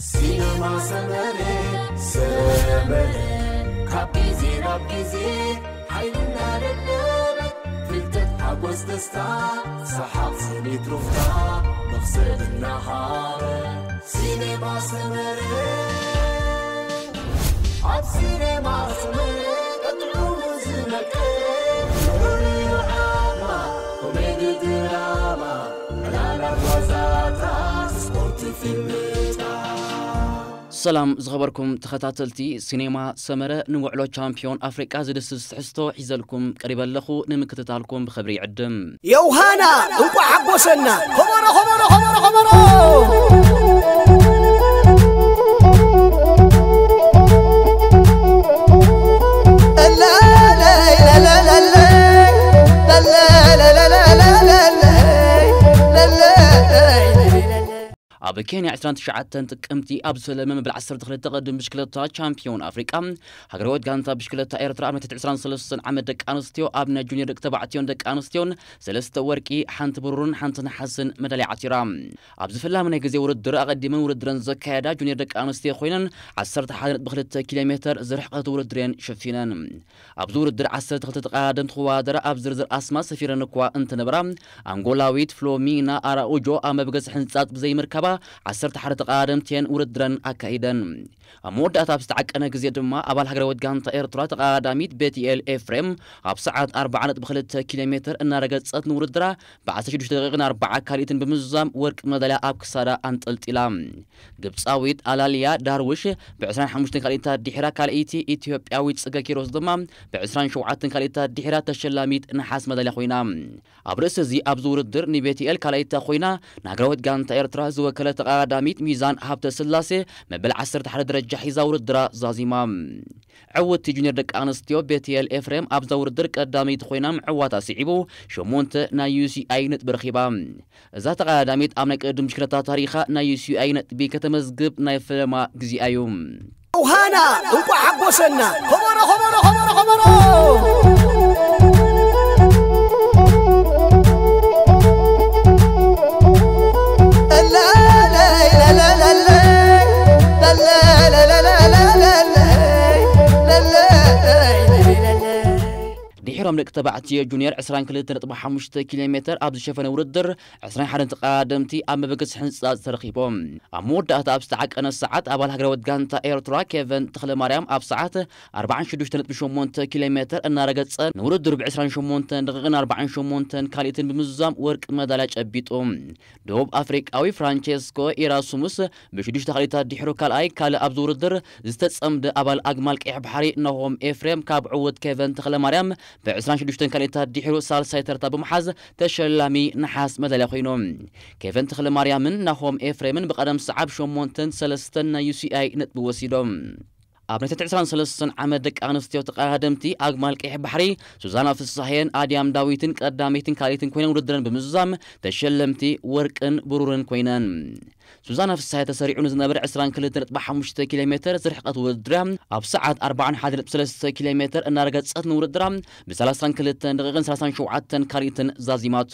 ሲነማ ሰመረ፣ ሰመረ፣ ካብ ግዜ ናብ ግዜ ሓይልና ደለበ፣ ፍልጠት፣ ሓጎስ፣ ደስታ፣ ሰሓቕ፣ ስኒት፣ ሩፍታ፣ መኽሰብ እናሃበ። ሲነማ ሰመረ፣ ኣብ ሲነማ ሰመረ፣ ቀጥዑ ዝመቀ፣ ንዑ ዓማ፣ ኮሜዲ፣ ድራማ፣ ዕላላት፣ ዋዛታት፣ ስፖርት፣ ፊልምታት። ሰላም ዝኸበርኩም ተኸታተልቲ ሲኔማ ሰመረ፣ ንውዕሎ ቻምፒዮን ኣፍሪቃ ዝድስስ ትሕዝቶ ሒዘልኩም ቀሪበ ኣለኹ። ንምክትታልኩም ብኽብሪ ይዕድም። ዮሃና፣ እንቋዕ ሓጎሰና። ከበሮ፣ ከበሮ፣ ከበሮ፣ ከበሮ። ኣብ ኬንያ ዕስራን ትሽዓተን ጥቅምቲ ኣብ ዝፈለመ መበል ዓሰርተ ክልተ ቅድድም ብሽክለታ ቻምፒዮን ኣፍሪቃ፣ ሃገራዊት ጋንታ ብሽክለታ ኤርትራ ኣብ ናይ ትሕቲ ዕስራን ሰለስተን ዓመት ደቂ ኣንስትዮ ኣብ ናይ ጁኒየር ደቂ ተባዕትዮን ደቂ ኣንስትዮን ሰለስተ ወርቂ፣ ሓንቲ ብሩርን ሓንቲ ነሓስን መዳልያ ዓቲራ። ኣብዚ ፈላሚ ናይ ግዜ ውድድር ኣቐዲመን ውድድረን ዘካየዳ ጁኒየር ደቂ ኣንስትዮ ኮይነን ዓሰርተ ሓደ ነጥቢ ክልተ ኪሎ ሜተር ዝርሕቀት ውድድር እየን ሸፊነን። ኣብዚ ውድድር ዓሰርተ ክልተ ተቐዳደምቲ ክወዳደራ ኣብ ዝርዝር ኣስማት ሰፊረን እኳ እንተነበራ፣ ኣንጎላዊት ፍሎሚና ኣራኡጆ ኣብ መበገሲ ሕንጻጽ ብዘይምርካባ ዓሰርተ ሓደ ተቐዳደምቲ እየን ውድድረን ኣካይደን። ኣብ መወዳእታ ኣብ ዝተዓቀነ ግዜ ድማ ኣባል ሃገራዊት ጋንታ ኤርትራ ተቐዳዳሚት ቤትኤል ኤፍሬም ኣብ ሰዓት ኣርብዓ ነጥቢ ክልተ ኪሎ ሜተር እናረገጸት ንውድድራ ብ ዓሰርተ ሽዱሽተ ደቂቕን ኣርብዓ ካልኢትን ብምዝዛም ወርቂ መዳልያ ኣብ ክሳዳ ኣንጠልጢላ። ግብጻዊት ኣላልያ ዳርውሽ ብ ዕስራን ሓሙሽተን ካልኢታ ድሒራ ካልኣይቲ፣ ኢትዮጵያዊት ጽገ ኪሮስ ድማ ብ ዕስራን ሸውዓተን ካልኢታ ድሒራ ተሸላሚት ነሓስ መዳልያ ኮይና። ኣብ ርእሲ እዚ ኣብዚ ውድድር ንቤትኤል ካልኣይታ ኮይና ንሃገራዊት ጋንታ ኤርትራ ዝወከለት ተቐዳዳሚት ሚዛን ሃብተ ስላሴ መበል ዓሰርተ ሓደ ደረጃ ሒዛ ውድድራ ዛዚማ። ዕውቲ ጁኒየር ደቂ ኣንስትዮ ቤትኤል ኤፍሬም ኣብዛ ውድድር ቀዳመይቲ ኮይና ምዕዋታ ስዒቡ ሸሞንተ ናይ ዩሲኣይ ነጥቢ ረኺባ። እዛ ተቐዳዳሚት ኣብ ናይ ቅድድም ብሽክለታ ታሪኻ ናይ ዩሲኣይ ነጥቢ ከተመዝግብ ናይ ፈለማ ግዜኣ እዩ። ዮሃና፣ እንቋዕ ሓጎሰና። ከበሮ፣ ከበሮ፣ ከበሮ፣ ከበሮ። ድሒሮም ደቂ ተባዕትዮ ጁኒየር ዕስራን ክልተ ነጥቢ ሓሙሽተ ኪሎ ሜተር ኣብ ዝሸፈነ ውድድር ዕስራን ሓደን ተቐዳደምቲ ኣብ መበገሲ ሕንጻጽ ተረኺቦም። ኣብ መወዳእታ ኣብ ዝተዓቀነ ሰዓት ኣባል ሃገራዊት ጋንታ ኤርትራ ኬቨን ተኽለማርያም ኣብ ሰዓት ኣርባዓን ሽዱሽተ ነጥቢ ሸሞንተ ኪሎ ሜተር እናረገጸ ንውድድሩ ብ ዕስራን ሸሞንተን ደቂቕን ኣርባዓን ሸሞንተን ካልኢትን ብምዝዛም ወርቂ መዳልያ ጨቢጡ። ደቡብ ኣፍሪቃዊ ፍራንቸስኮ ኢራሱሙስ ብሽዱሽተ ካልኢታት ድሒሩ ካልኣይ፣ ካልእ ኣብዚ ውድድር ዝተጸምደ ኣባል ኣግማል ቀይሕ ባሕሪ ናሆም ኤፍሬም ካብ ዕውት ኬቨን ተኽለማርያም ብ ዕስራን ሽዱሽተን ካልኢታት ድሒሩ ሳልሳይ ተርታ ብምሓዝ ተሸላሚ ነሓስ መዳልያ ኮይኑ። ኬቨን ተኽለማርያምን ናሆም ኤፍሬምን ብቐደም ሰዓብ ሸሞንተን ሰለስተን ናይ ዩሲኣይ ነጥቢ ወሲዶም። ኣብ ናይ ትሕቲ ዕስራን ሰለስተን ዓመት ደቂ ኣንስትዮ ተቐዳደምቲ ኣግማል ቀይሕ ባሕሪ ሱዛና ፍስሃየን ኣድያም ዳዊትን ቀዳመይትን ካልኢትን ኮይነን ውድድረን ብምዝዛም ተሸለምቲ ወርቅን ብሩርን ኮይነን። ሱዛና ፍስሃየ ተሰሪዑ ንዝነበረ ዕስራን ክልተ ነጥቢ ሓሙሽተ ኪሎ ሜተር ዝርሕቀት ውድድራ ኣብ ሰዓት ኣርባዓን ሓደ ነጥቢ ሰለስተ ኪሎ ሜተር እናረገጸት ንውድድራ ብ ሰላሳን ክልተን ደቂቕን ሰላሳን ሸውዓተን ካልኢትን ዛዚማቶ።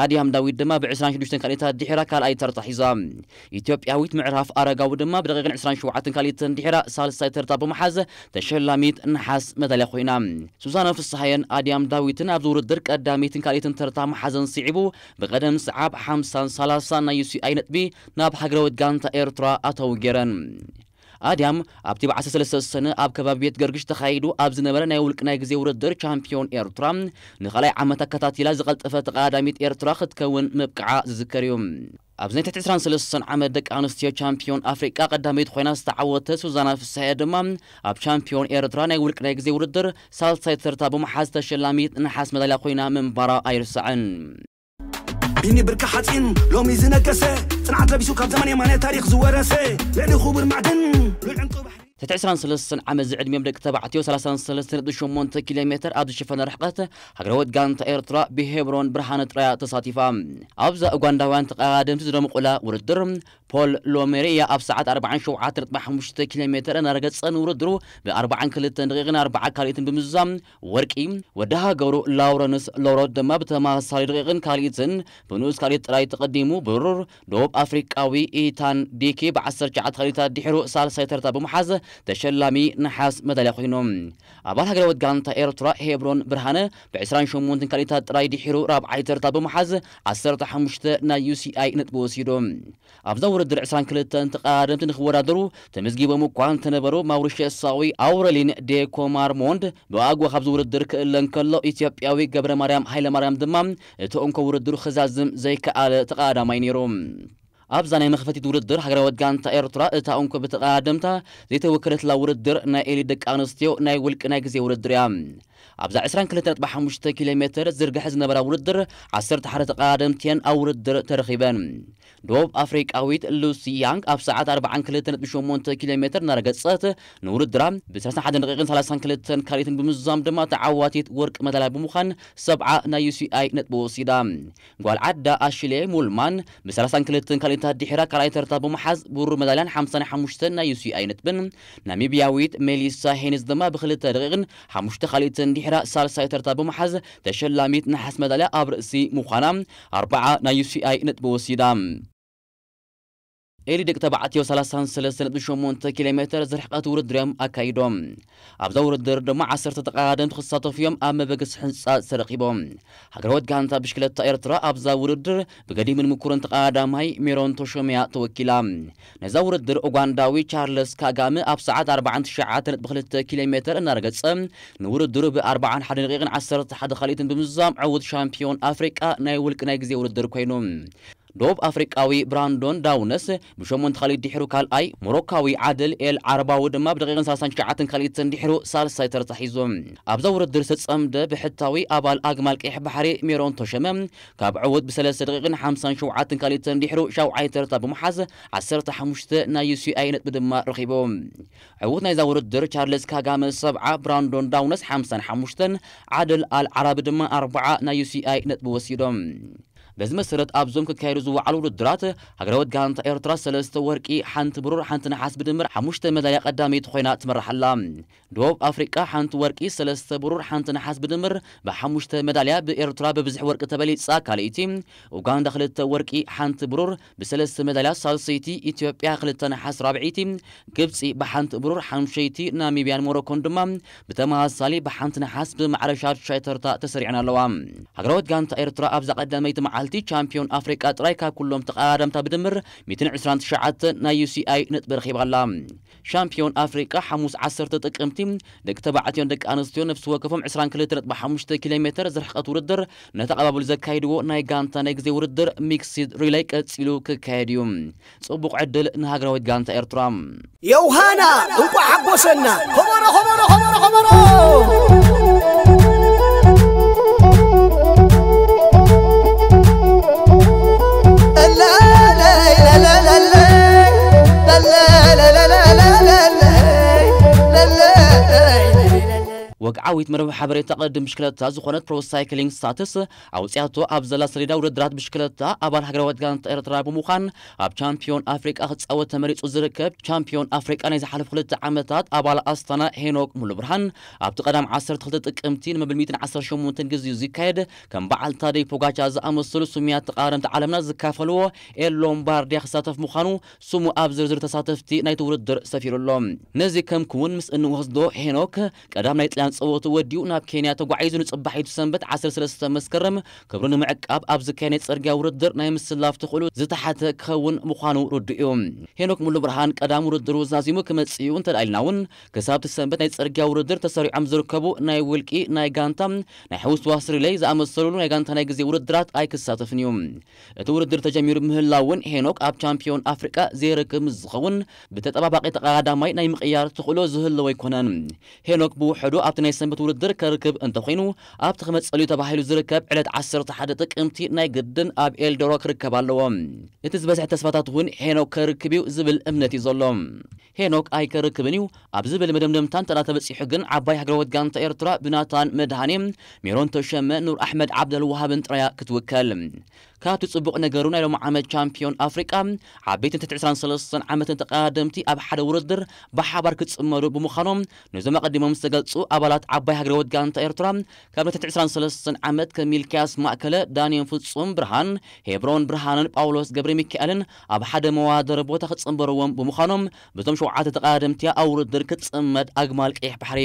ኣድያም ዳዊት ድማ ብ ዕስራን ሽዱሽተን ካልኢታት ድሒራ ካልኣይ ተርታ ሒዛ። ኢትዮጵያዊት ምዕራፍ ኣረጋዊ ድማ ብደቂቕን ዕስራን ሸውዓተን ካልኢትን ድሒራ ሳልሳይ ተርታ ብምሓዝ ተሸላሚት ነሓስ መዳልያ ኮይና። ሱዛና ፍስሃየን ኣድያም ዳዊትን ኣብዚ ውድድር ቀዳመይትን ካልኢትን ተርታ ምሓዘን ስዒቡ ብቐደም ሰዓብ ሓምሳን ሰላሳን ናይ ዩሲኣይ ነጥቢ ናብ ሃገራዊት ጋንታ ኤርትራ ኣተው ገይረን። ኣድያም ኣብቲ ብ ዓሰርተ ሰለስተ ሰነ ኣብ ከባቢ ቤት ገርግሽ ተኻይዱ ኣብ ዝነበረ ናይ ውልቂ ናይ ግዜ ውድድር ቻምፒዮን ኤርትራ ንኻልኣይ ዓመት ኣከታቲላ ዝቐልጠፈ ተቐዳዳሚት ኤርትራ ክትከውን ምብቃዓ ዝዝከር እዩ። ኣብዚ ናይ ትሕቲ ዕስራን ሰለስተን ዓመት ደቂ ኣንስትዮ ቻምፒዮን ኣፍሪቃ ቀዳመይቲ ኮይና ዝተዓወተት ሱዛና ፍስሃየ ድማ ኣብ ቻምፒዮን ኤርትራ ናይ ውልቂ ናይ ግዜ ውድድር ሳልሳይ ተርታ ብምሓዝ ተሸላሚት ነሓስ መዳልያ ኮይና ምንባራ ኣይርሳዕን። ቢኒ ብርኪ ሓፂን ሎሚ ዝነገሰ፣ ፅንዓት ለቢሱ ካብ ዘመን የማነ ታሪኽ ዝወረሰ፣ ልዕሊ ክቡር ማዕድን ሉል ዕንቁ ባሕሪ። ትሕቲ ዕስራን ሰለስተን ዓመት ዝዕድሚኦም ደቂ ተባዕትዮ ሰላሳን ሰለስተን ነጥቢ ሸሞንተ ኪሎ ሜተር ኣብ ዝሸፈነ ርሕቀት ሃገራዊት ጋንታ ኤርትራ ብሄብሮን ብርሃነ ጥራያ ተሳቲፋ። ኣብዛ ኡጋንዳውያን ተቐዳደምቲ ዝደምቑላ ውድድር ፖል ሎሜሪያ ኣብ ሰዓት ኣርባዓን ሸውዓተን ነጥቢ ሓሙሽተ ኪሎ ሜትር እናረገጸ ንውድድሩ ብ ኣርባዓን ክልተን ደቂቕን ኣርባዓ ካልኢትን ብምዝዛም ወርቂ፣ ወዲ ሃገሩ ላውረንስ ሎሮት ድማ ብተመሳሳሊ ደቂቕን ካልኢትን ብንኡስ ካልኢት ጥራይ ተቐዲሙ ብሩር፣ ደቡብ ኣፍሪቃዊ ኢታን ዲኪ ብ ዓሰርተ ትሽዓተ ካልኢታት ድሒሩ ሳልሳይ ተርታ ብምሓዝ ተሸላሚ ነሓስ መዳልያ ኮይኑ። ኣባል ሃገራዊት ጋንታ ኤርትራ ሄብሮን ብርሃነ ብ ዕስራን ሸሞንተን ካልኢታት ጥራይ ድሒሩ ራብዓይ ተርታ ብምሓዝ ዓሰርተ ሓሙሽተ ናይ ዩ ሲ ኣይ ነጥቢ ወሲዱ። ኣብዛ ውድድር ዕስራን ክልተን ተቐዳደምቲ ንክወዳደሩ ተመዝጊቦም እኳ እንተነበሩ፣ ማውሪሸሳዊ ኣውረሊን ዴኮማርሞንድ ብኣግዋ ካብዚ ውድድር ክእለ እንከሎ፣ ኢትዮጵያዊ ገብረ ማርያም ሃይለ ማርያም ድማ እቲ እንኮ ውድድሩ ክዛዝም ዘይከኣለ ተቐዳዳማይ ነይሩ። ኣብዛ ናይ መኽፈቲት ውድድር ሃገራዊት ጋንታ ኤርትራ እታ እንኮ ብተቐዳደምታ ዘይተወከለትላ ውድድር ናይ ኤሊት ደቂ ኣንስትዮ ናይ ውልቂ ናይ ግዜ ውድድር እያ። ኣብዛ ዕስራን ክልተን ነጥቢ ሓሙሽተ ኪሎ ሜትር ዝርግሐ ዝነበራ ውድድር ዓሰርተ ሓደ ተቐዳደምቲ እየን ኣብ ውድድር ተረኺበን። ደቡብ ኣፍሪቃዊት ሉሲ ያንግ ኣብ ሰዓት ኣርባዓን ክልተን ነጥቢ ሸሞንተ ኪሎ ሜትር እናረገጸት ንውድድራ ብ ሰላሳን ሓደን ደቂቕን ሰላሳን ክልተን ካልኢትን ብምዝዛም ድማ ተዓዋቲት ወርቂ መዳልያ ብምዃን ሰብዓ ናይ ዩ ሲ ኣይ ነጥቢ ወሲዳ። ጓል ዓዳ ኣሽሌ ሙልማን ብ ሰላሳን ክልተን ካልኢታት ድሒራ ካልኣይ ተርታ ብምሓዝ ብሩር መዳልያን ሓምሳን ሓሙሽተን ናይ ዩ ሲ ኣይ ነጥብን፣ ናሚብያዊት ሜሊሳ ሄኒስ ድማ ብክልተ ደቂቕን ሓሙሽተ ካልኢትን ድሒራ ሳልሳይ ተርታ ብምሓዝ ተሸላሚት ነሓስ መዳልያ ኣብ ርእሲ ምዃና ኣርባዓ ናይ ዩ ሲ ኣይ ነጥቢ ወሲዳ። ኤሊ ደቂ ተባዕትዮ ሰላሳን ሰለስተን ነጥቢ ሸሞንተ ኪሎ ሜትር ዝርሕቀት ውድድር እዮም ኣካይዶም። ኣብዛ ውድድር ድማ ዓሰርተ ተቐዳደምቲ ክሳተፉ እዮም ኣብ መበገሲ ሕንጻ ተረኺቦም። ሃገራዊት ጋንታ ብሽክለታ ኤርትራ ኣብዛ ውድድር ብገዲምን ምኩርን ተቐዳዳማይ ሜሮን ተሾመያ ተወኪላ። ነዛ ውድድር ኡጋንዳዊ ቻርለስ ካጋመ ኣብ ሰዓት ኣርባዓን ትሽዓተን ነጥቢ ክልተ ኪሎ ሜትር እናረገጸ ንውድድሩ ብ ኣርባዓን ሓደን ደቂቕን ዓሰርተ ሓደ ካልኢትን ብምዝዛም ዕዉት ሻምፒዮን ኣፍሪቃ ናይ ውልቂ ናይ ግዜ ውድድር ኮይኑ። ደቡብ ኣፍሪቃዊ ብራንዶን ዳውነስ ብሸሞንተ ካልኢት ድሒሩ ካልኣይ፣ ሞሮካዊ ዓድል ኤል ዓረባዊ ድማ ብደቂቕን ሰላሳን ትሽዓተን ካልኢትን ድሒሩ ሳልሳይ ተርታ ሒዙ። ኣብዛ ውድድር ዝተጸምደ ብሕታዊ ኣባል ኣግማል ቀይሕ ባሕሪ ሜሮን ተሸመ ካብ ዕዉት ብሰለስተ ደቂቕን ሓምሳን ሸውዓተን ካልኢትን ድሒሩ ሻውዓይ ተርታ ብምሓዝ ዓሰርተ ሓሙሽተ ናይ ዩ ሲ ኣይ ነጥቢ ድማ ረኺቡ። ዕዉት ናይዛ ውድድር ቻርለስ ካጋመ ሰብዓ፣ ብራንዶን ዳውነስ ሓምሳን ሓሙሽተን፣ ዓድል ኣል ዓራቢ ድማ ኣርባዓ ናይ ዩ ሲ ኣይ ነጥቢ ወሲዶም። በዚ መሰረት ኣብዞም ክካየዱ ዝወዓሉ ውድድራት ሃገራዊት ጋንታ ኤርትራ ሰለስተ ወርቂ፣ ሓንቲ ብሩር፣ ሓንቲ ነሓስ ብድምር ሓሙሽተ መዳልያ ቀዳመይቲ ኮይና ትመርሕ ኣላ። ደቡብ ኣፍሪቃ ሓንቲ ወርቂ፣ ሰለስተ ብሩር፣ ሓንቲ ነሓስ ብድምር ብሓሙሽተ መዳልያ ብኤርትራ ብብዝሒ ወርቂ ተበሊጻ ካልኣይቲ፣ ኡጋንዳ ክልተ ወርቂ፣ ሓንቲ ብሩር ብሰለስተ መዳልያ ሳልሰይቲ፣ ኢትዮጵያ ክልተ ነሓስ ራብዐይቲ፣ ግብጺ ብሓንቲ ብሩር ሓምሸይቲ፣ ናሚብያን ሞሮኮን ድማ ብተመሳሳሊ ብሓንቲ ነሓስ ብማዕረ ሻድሻይ ተርታ ተሰሪዐን ኣለዋ። ሃገራዊት ጋንታ ኤርትራ ኣብዛ ቀዳመይቲ መዓልቲ ቻምፒዮን ኣፍሪቃ ጥራይ ካብ ኩሎም ተቐዳደምታ ብድምር ሚእትን ዕስራን ትሽዓተን ናይ ዩ ሲ ኣይ ነጥቢ ረኺባ ኣላ። ሻምፒዮን ኣፍሪቃ ሓሙስ ዓሰርተ ጥቅምቲ ደቂ ተባዕትዮን ደቂ ኣንስትዮ ነፍሲ ወከፎም ዕስራን ክልተ ነጥቢ ሓሙሽተ ኪሎ ሜትር ዝርሕቀት ውድድር ነቲ ኣቐባበሉ ዘካይድዎ ናይ ጋንታ ናይ ግዜ ውድድር ሚክስድ ሪለይ ቀጺሉ ክካየድ እዩ። ጽቡቕ ዕድል ንሃገራዊት ጋንታ ኤርትራ። ዮውሃና፣ እንቋዕ ሓጎሰና። ከበሮ፣ ከበሮ፣ ከበሮ፣ ከበሮ። ወግዓዊት መርበብ ሓበሬታ ቅድድም ብሽክለታ ዝኾነት ፕሮ ሳይክሊንግ ስታትስ ኣውፅያቶ ኣብ ዘላ ሰሌዳ ውድድራት ብሽክለታ ኣባል ሃገራዊት ጋንታ ኤርትራ ብምዃን ኣብ ቻምፒዮን ኣፍሪቃ ክፃወት ተመሪፁ ዝርከብ ቻምፒዮን ኣፍሪቃ ናይ ዝሓለፉ ክልተ ዓመታት ኣባል ኣስታና ሄኖክ ሙሉብርሃን ኣብቲ ቀዳም ዓሰርተ ክልተ ጥቅምቲ ንመበል ሚእትን ዓሰርተ ሸሞንተን ግዜኡ ዝካየድ ከም በዓል ታደይ ፖጋቻ ዝኣመሰሉ ስሙያት ተቓረምቲ ዓለምና ዝካፈልዎ ኤል ሎምባርዲያ ክሳተፍ ምዃኑ ስሙ ኣብ ዝርዝር ተሳተፍቲ ናይቲ ውድድር ሰፊሩ ኣሎ። ነዚ ከም ክውን ምስ እንወስዶ ሄኖክ ቀዳም ናይ ጥልያን ጸወቱ ወዲኡ ናብ ኬንያ ተጓዒዙ ንጽባሒቱ ሰንበት ዓሰርተ ሰለስተ መስከረም ክብሩ ንምዕቃብ ኣብ ዝካየድ ናይ ጽርግያ ውድድር ናይ ምስላፍ ተኽእሎ ዝተሓተ ክኸውን ምዃኑ ርዱእ እዩ። ሄኖክ ሙሉ ብርሃን ቀዳም ውድድሩ ዛዚሙ ክመጽእ እዩ እንተ ደኣ ኢልና እውን ክሳብ እቲ ሰንበት ናይ ጽርግያ ውድድር ተሰሪዖም ዝርከቡ ናይ ውልቂ፣ ናይ ጋንታ፣ ናይ ሕውስዋስ ሪለይ ዝኣመሰሉ ናይ ጋንታ ናይ ግዜ ውድድራት ኣይክሳተፍን እዩ። እቲ ውድድር ተጀሚሩ ብምህላው እውን ሄኖክ ኣብ ቻምፒዮን ኣፍሪቃ ዘይርክብ ምስ ዝኸውን ብተጠባባቂ ተቐዳዳማይ ናይ ምቕያር ተኽእሎ ዝህልዎ ኣይኮነን። ሄኖክ ብውሕዱ ኣብቲ ናይ ሰንበት ውድድር ከርክብ እንተኾይኑ ኣብቲ ክመጸሉ ተባሂሉ ዝርከብ ዕለት ዓሰርተ ሓደ ጥቅምቲ ናይ ግድን ኣብ ኤልዶሮ ክርከብ ኣለዎ። እቲ ዝበዝሐ ተስፋታት እውን ሄኖክ ከርክብ እዩ ዝብል እምነት እዩ ዘሎ። ሄኖክ ኣይከርክብን እዩ ኣብ ዝብል መደምደምታ እንተ ተበጺሑ ግን ዓባይ ሃገራዊት ጋንታ ኤርትራ ብናታን መድሃኔ፣ ሜሮን ተሸመ፣ ኑር ኣሕመድ ዓብደልዋሃብን ጥራያ ክትውከል። ካብቲ ጽቡቕ ነገሩ፣ ናይ ሎሚ ዓመት ቻምፒዮን ኣፍሪቃ ዓበይቲ ትሕቲ ዕስራን ሰለስተን ዓመትን ተቐዳደምቲ ኣብ ሓደ ውድድር ብሓባር ክጽመዱ ብምዃኖም፣ ነዞም ኣቐዲሞም ዝተገልጹ ኣባላት ዓባይ ሃገራዊት ጋንታ ኤርትራ፣ ካብ ናይ ትሕቲ ዕስራን ሰለስተን ዓመት ከም ሚልክያስ ማእከለ፣ ዳንኤል ፍጹም ብርሃን፣ ሄብሮን ብርሃንን ጳውሎስ ገብረ ሚካኤልን ኣብ ሓደ መዋደር ቦታ ክጽንበርዎም ብምዃኖም፣ በቶም ሸውዓተ ተቐዳደምቲ ኣብ ውድድር ክጽመድ ኣግማል ቀይሕ ባሕሪ።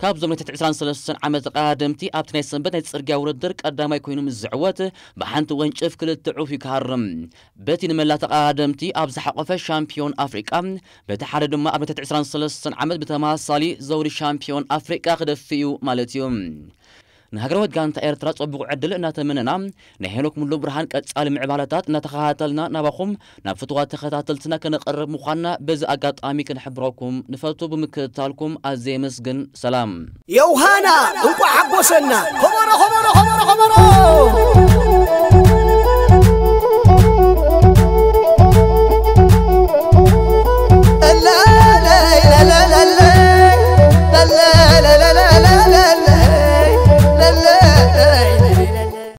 ካብዞም ናይ ትሕቲ ዕስራን ሰለስተን ዓመት ተቐዳደምቲ ኣብቲ ናይ ሰንበት ናይ ጽርግያ ውድድር ቀዳማይ ኮይኑ ምስ ዝዕወት፣ ብሓንቲ ወንጭፍ ክልተ ዕፉ ይክሃርም። በቲ ንመላ ተቐዳደምቲ ኣብ ዝሓቆፈ ሻምፒዮን ኣፍሪቃ፣ በቲ ሓደ ድማ ኣብ ናይ ትሕቲ ዕስራን ሰለስተን ዓመት ብተመሳሳሊ ዘውዲ ሻምፒዮን ኣፍሪቃ ክደፊ እዩ ማለት እዩ። ንሃገራዊት ጋንታ ኤርትራ ጽቡቕ ዕድል እናተመነና፣ ናይ ሄኖክ ሙሉ ብርሃን ቀጻሊ ምዕባለታት እናተኸታተልና ናባኹም ናብ ፍትዋት ተኸታተልትና ከነቕርብ ምዃንና በዚ ኣጋጣሚ ክንሕብረኩም ንፈቱ። ብምክትታልኩም ኣዝየ የመስግን። ሰላም። ዮሃና፣ እንቋዕ ሓጎሰና። ከበሮ፣ ከበሮ፣ ከበሮ፣ ከበሮ።